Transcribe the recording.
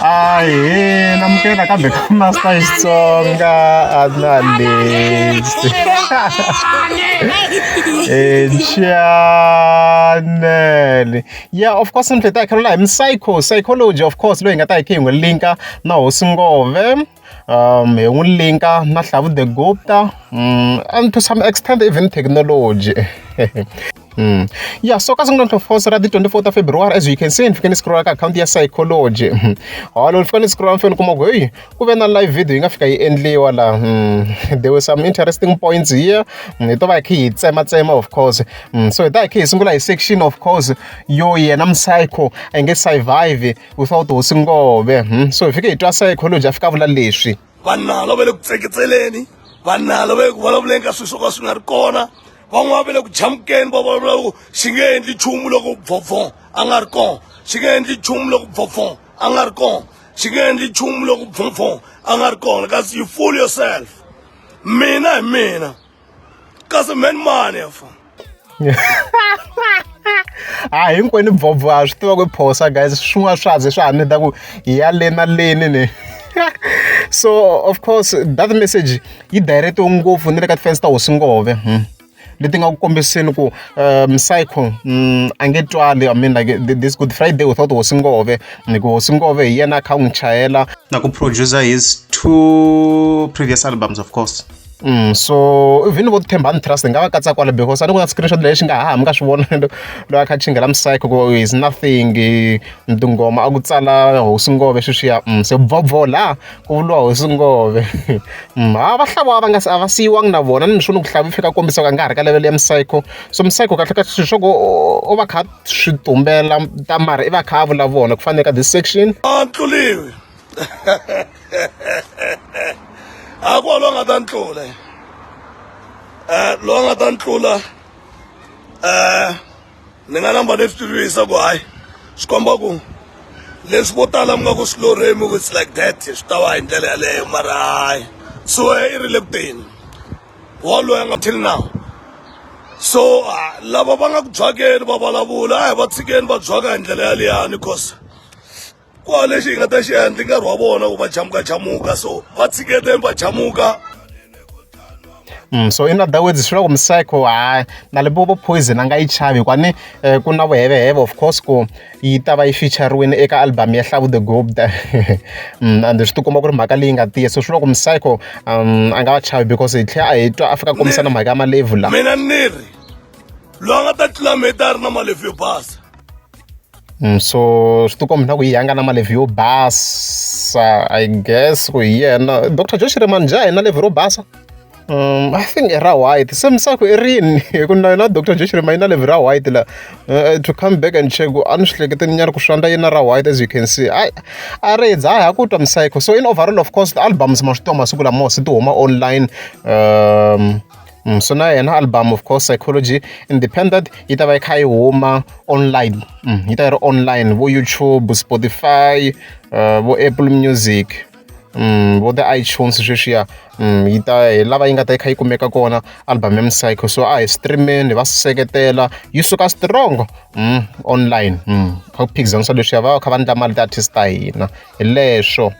Ahee namukela kambe ka Master Xitsonga Analyst channel. Yeah, of course ni tlhela hi khalela hi psycho psychology of course loyi hi nga ta hi kha hi n'wi linka na Hosi Ngove hi n'wi linka na Hlavu the Gupta and to some extent even technology. Yeah, so ka siku namuntlha of course ra ti 24 ta February, as you can see, ni fike ni scroll ka akhawunti ya psychology. Halo ni fika ni scroll, ni fike ni kuma ku heyi, ku ve na live video yi nga fika yi endliwa la. There were some interesting points here. Hi to va hi kha hi tsematsema of course. So hi ta hi kha hi sungula hi section of course yo yena Psycho a nge survive without Hosi Ngove. So hi fike hi twa psychology a fika a vula leswi. Vanalo va le ku tseketseleni, vanalo va le ku vulavuleni ka swilo swo ka swi nga ri kona, van'wana va le ku jamukeni va vulavula ku xi nge endli nchumu loko bvobvo a nga ri kona, xi nge endli nchumu loko bvobvo a nga ri kona, xi nge endli nchumu loko bvobvo a nga ri kona. Kasi you fool yourself. Mina hi mina, kasi man mani ya fa. Ha hinkwenu bvobvo ha swi tiva ku phosa guys, swin'wana swa ze swa ha ni ta ku hi ya le na leni ni. So of course that message yi direct ngopfu ni le ka ti-fans ta Hosi Ngove leti nga ku kombiseni ku Psycho a nge twali, I mean like this Good Friday without Hosi Ngove, ni ku Hosi Ngove hi yena a kha a n'wi chayela na ku producer his two previous albums of course. So even vo Thembani Trust hi nga va katsa kwala because a ni ku na screenshot lexi nga ha mi nga swi vona loyi a kha a chingela Psycho ku is nothing, tinghoma a ku tsala Hosi Ngove sweswiya. Se bvobvo la ku vuriwa Hosi Ngove. Ha va hlava va nga a va siyiwangi na vona ni swi ku hlava fika kombisa ku a nga ha ri ka level ya Psycho. So Psycho kahle kahle swilo swa ku u va kha swi tumbela ta mara i va kha a vula vona ku fanele ka this section. A tluliwi. A ku loyi a nga ta ni tlula, loyi a nga ta ni tlula, ni nga namba ni swi tivisa ku hayi, swi komba ku leswi vo tala mi nga ku swi lorheni ku it's like that, swi ta va hi ndlela yaleyo, mara hayi, so i ri le ku teni wa loyi a nga till now. So lava va nga ku byakeni va vulavula, a hi va tshikeni va byaka hi ndlela yaliyani, cause kwa lexi hi nga ta xi endla nkarhi wa vona ku va jamuka jamuka, so va tshiketeni va jamuka. So in other words swi vula ku Psycho ha na Limpopo Poison a nga yi chavi hikuva ni ku na vuheveheve of course ku yi ta va yi feature-riwile eka album ya Hlavu the Gupta. And swi tikomba ku ri mhaka leyi nga tiya, so swi vula ku Psycho a nga va chavi because hi tlhela a hi twa a fika a kombisa na mhaka ya malevhu la. Mina ni ri loyi a nga ta tlula mheta a ri na malevhu yo basa. So swi tikomba na ku yi nga na malevhu yo basa, I guess ku hi yena Dr Joe Shirimani njhe a hi na levhu ro basa. I think i ra white, se Psycho i rini hi ku na yena Dr Joe Shirimani yi na levhu ra white la. To come back and check a ni swi hleketeni nyana ku swi yi na ra white, as you can see a a ri dza ha ku twa Psycho. So in overall of course the-albums ma swi tiva masiku lamawa se ti huma online. So na yena album of course Psychology Independent yi ta va yi kha yi huma online. Yi ta yi ri online vo YouTube, Spotify, vo Apple Music, vo the iTunes sweswiya. Yi ta hi lava yi nga ta yi kha yi kumeka kona album ya Psycho. So a hi streameni hi va seketela, yi suka strong online. Kha ku phikizanisa leswiya va va kha va endla mali ti-artist ta hina hi leswo.